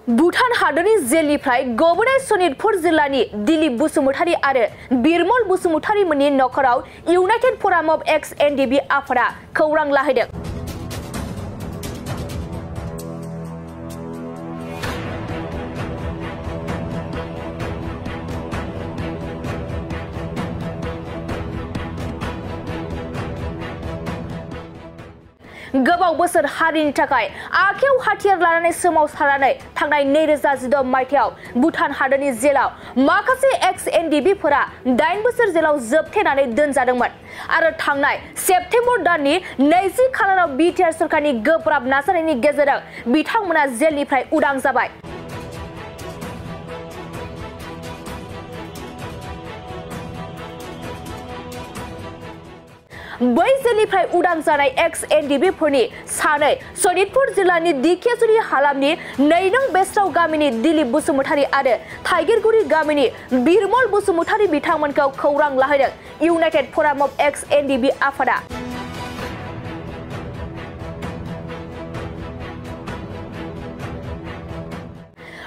भुटान हादोरनि जेलनिफ्राय गबोनाय सनितपुर जिल्लानि दिलीप बसुमतारी आरो बिरमल बसुमतारी मोननि नख'राव इउनाइटेड फराम अफ एक्स एनडीएफबी आफादा खौरां लाहैदों। गोबाव बोसोर हारिनि थाखाय आखायाव हाथियार लानानै सोमावसारनानै थांनाय 2016 मायथाइयाव भुटान हादोरनि जेलाव माखासे एक्स एनडीएफबीफोरा 8 बोसोर जेलाव जोबथेनानै दोनजादोंमोन आरो थांनाय सेप्तेम्बर दाननि 20 खालाराव बिटिआर सरकारनि गोब्राब नाजानायनि गेजेरजों बिथांमोना जेलनिफ्राय उदां जाबाय। बै जेलनिफ्राय उदां जानाय एक्स एनडीएफबीफोरनि सानै सनितपुर जिल्लानि दिकेजुलि हालामनि 2 नं बेस्राव गामिनि दिलीप बसुमतारी आरो थाइगिरगुरि गामिनि बिरमल बसुमतारी बिथांमोनखौ खौरां लाहैदों इउनाइटेड फराम अफ एक्स एनडीएफबी आफादा।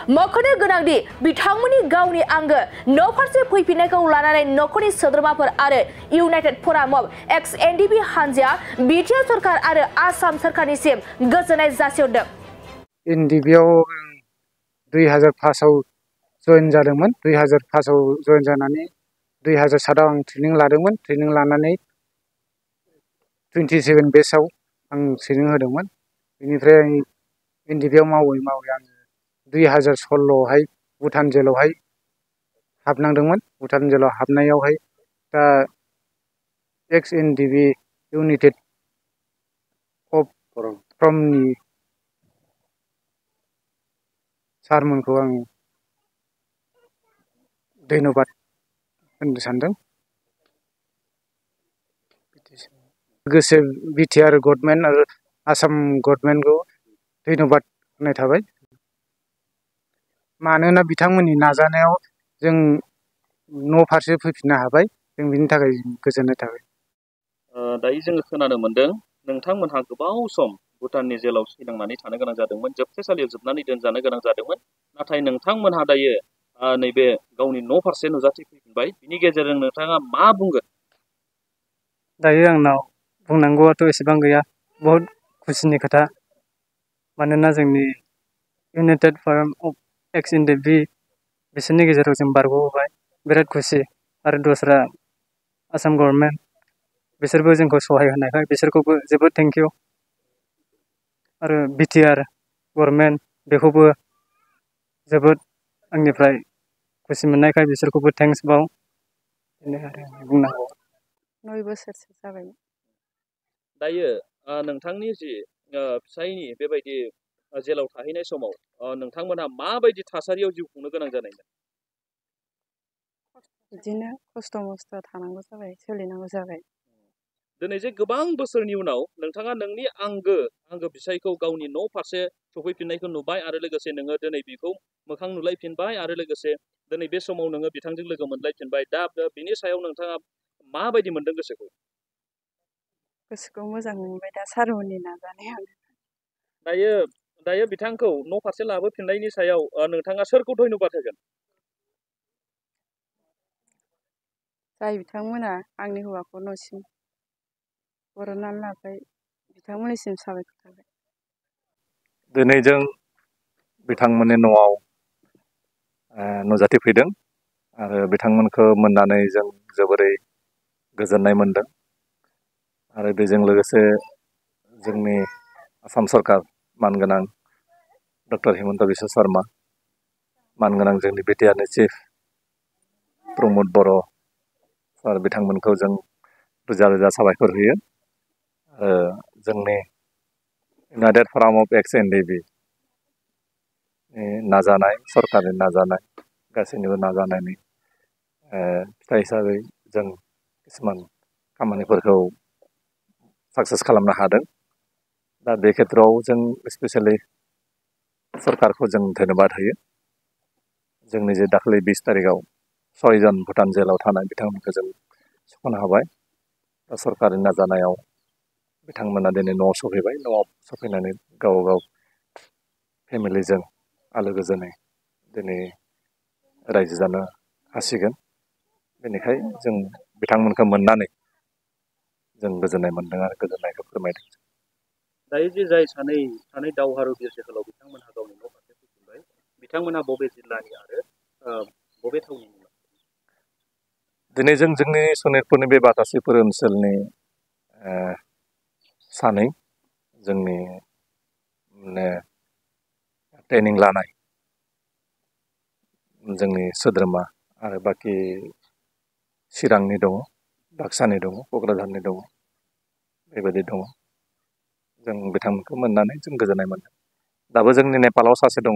मख'नो गोनांदि बिथांमोननि गावनि आंगो न' फारसे फैफिननायखौ लानानै नखरनि सोद्रोमाफोर आरो इउनाइटेड फराम अफ एक्स एनडीएफबी हानजाया बिटिआर सरकार आरो आसाम सरकारनिसिम गोजोननाय जासिहरदों। एनडीएफबीआव 2005 आव जयेन जादोंमोन। 2005 आव जयेन जानानै 2007 आव आं ट्रेनिं लादोंमोन। ट्रेनिं लानानै 27 बेचआव आं ट्रेनिं होदोंमोन। बेनिफ्राय एनडीएफबीआव मावै आं 2016 आवहाय भुटान जेलावहाय हाबनांदोंमोन। भुटान जेलाव हाबनायावहाय दा एक्स एनडीएफबी इउनाइटेड फरामनि सारमोनखौ आं धन्यबाद होननो सानदों। लोगोसे बिटिआर गभर्नमेन्ट आरो आसाम गभर्नमेन्टखौ धन्यबाद होनाय थाबाय। मानोना बिथांमोननि नाजानायाव जों न' फारसे फैफिननो हाबाय। जों बिनि थाखाय गोजोननाय थाबाय। दायो जोङो खोनानो मोनदों नोंथांमोनहा गोबाव सम भुटाननि जेलाव सैनांनानै थानो गोनां जादोंमोन, जोबथेसालियाव जोबनानै दोनजानो गोनां जादोंमोन। नाथाय नोंथांमोनहा दायो नैबे गावनि न' फारसे नुजाथि फैफिनबाय। बिनि गेजेरजों नोंथाङा मा बुंगोन? दायो आंनाव बुंनांगौआथ' एसेबां गैया। बहुत खुसिनि खोथा। मानोना जोंनि इउनाइटेड फराम अफ एक्स एनडीएफबी बिसोरनि गेजेराव जों बारग'बोबाय। बिराद खुसि। आरो दस्रा आसाम गभर्नमेन्ट बिसोरबो जोंखौ सहाय होनायखाय बिसोरखौबो जोबोद थेंक इउ। आरो बिटिआर गभर्नमेन्ट बेखौबो जोबोद आंनिफ्राय खुसि मोननायखाय बिसोरखौबो थेंक्स बाव। बेनो आरो बुंनांगौ। 9 बोसोरसो जाबाय। दायो नोंथांनि जि फिसायनि बेबायदि जेलाव थाहैनाय समाव नोंथांमोनहा माबायदि थासारियाव जिउ खुंनो गोनां जानायमोन? बिदिनो खस्थ' मस्थ' थानांगौ जाबाय, सोलिनांगौ जाबाय। दिनै जे गोबां बोसोरनि उनाव नोंथाङा नोंनि आंगो फिसायखौ गावनि न' फारसे सफैफिननायखौ नुबाय आरो लोगोसे नोङो दिनै बेखौ मोखां नुलायफिनबाय आरो लोगोसे दिनै बे समाव नोङो बिथांजों लोगो मोनलायफिनबाय। दा बिनि सायाव नोंथाङा माबायदि मोनदों गोसोखौ? गोसोखौ मोजां मोनबाय दा सारमोननि नाजानायाव। दायो बिथांखौ न' फारसे लाबोफिननायनि सायाव नोंथाङा सोरखौ धन्यबाद होगोन? जाय बिथांमोना आंनि हौवाखौ न'सिम बरननानै लाबाय बिथांमोननिसिम साबायखर थाबाय। दिनै जों बिथांमोननि न'आव नुजाथिफैदों आरो बिथांमोनखौ मोननानै जों जोबोरै गोजोननाय मोनदों। आरो बेजों लोगोसे जोंनि आसाम सरकार मानगोनां डक्टर हिमन्त बिश्व शर्मा, मानगोनां जोंनि बिटिआरनि चिफ प्रमद बर' सार, बिथांमोनखौ जों रोजा रोजा साबायखर होयो। जोंनि इउनाइटेड फराम अफ एक्स एनडीएफबी नाजानाय, सरकारनि नाजानाय, गासैनिबो नाजानायनि फिथाइ हिसाबै जों किसुमान खामानिफोरखौ साक्सेस खालामनो हादों। दा बे खेत्रआव जों स्पेसियेलि सरकारखौ जों धन्यबाद होयो। जोंनि जे दाखालि 20 तारिखआव 6 जन भुटान जेलाव थानाय बिथांमोनखौ जों सुख'नो हाबाय। दा सरकारनि नाजानायाव बिथांमोना दिनै न'आव सफैबाय। न'आव सफैनानै गाव फेमिलिजों आलो गोजोनै दिनै रायजो जानो हासिगोन। बेनिखायनो जों बिथांमोनखौ मोननानै जों गोजोननाय मोन्दों आरो गोजोननायखौ फोरमायदों। दायो जे जाय सानै दावहारु बिर जोहोलाव बिथांमोनहा गावनि न' फारसे फैफिनबाय, बिथांमोनहा बबे जिल्लानि आरो बबे थावनिनि? दिनै जों जोंनि सनितपुरनि बे बातासिफोर ओनसोलनि सानै जोंनि माने ट्रेनिं लानाय जोंनि सोद्रोमा आरो बाखि चिरांनि दङ, बाक्सानि दङ, क'क्राझारनि दङ, बेबायदि दङ। जों बिथांमोनखौ मोननानै जों गोजोननाय मोनदों। दाबो जोंनि नेपालाव सासे दङ,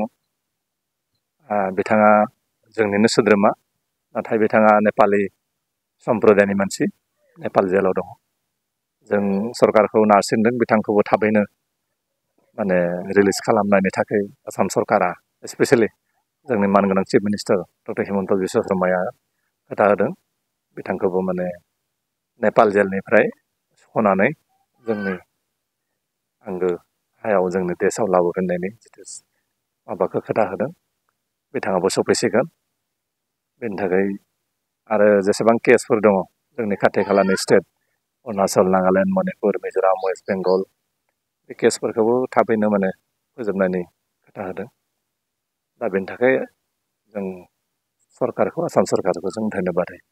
बिथाङा जोंनिनो सोद्रोमा, नाथाय बिथाङा नेपालि सम्प्रदायनि मानसि, नेपाल जेलाव दङ। जों सरकारखौ नारसिनदों बिथांखौबो थाबैनो माने रिलिज खालामनायनि थाखाय आसाम सरकारा स्पेसियेलि जोंनि मानगोनां chief minister doctor Himanta Biswa शर्माया खोथा होदों। बिथांखौबो माने नेपाल जेलनिफ्राय सख'नानै जोंनि आंगो हायाव जोंनि देशआव लाबोफिननायनि जिथु माबाखौ खोथा होदों। बिथाङाबो सफैसिगोन। बेनि थाखाय आरो जेसेबां केसफोर दङ जोंनि खाथि खालानि स्टेट अरुणाचल, नागालेण्ड, मणिपुर, मिज'राम, वेस्ट बेंगल, बे केसफोरखौबो थाबैनो माने फोजोबनायनि खोथा होदों। दा बेनि थाखाय जों सरकारखौ, आसाम सरकारखौ जों धन्यबाद होयो।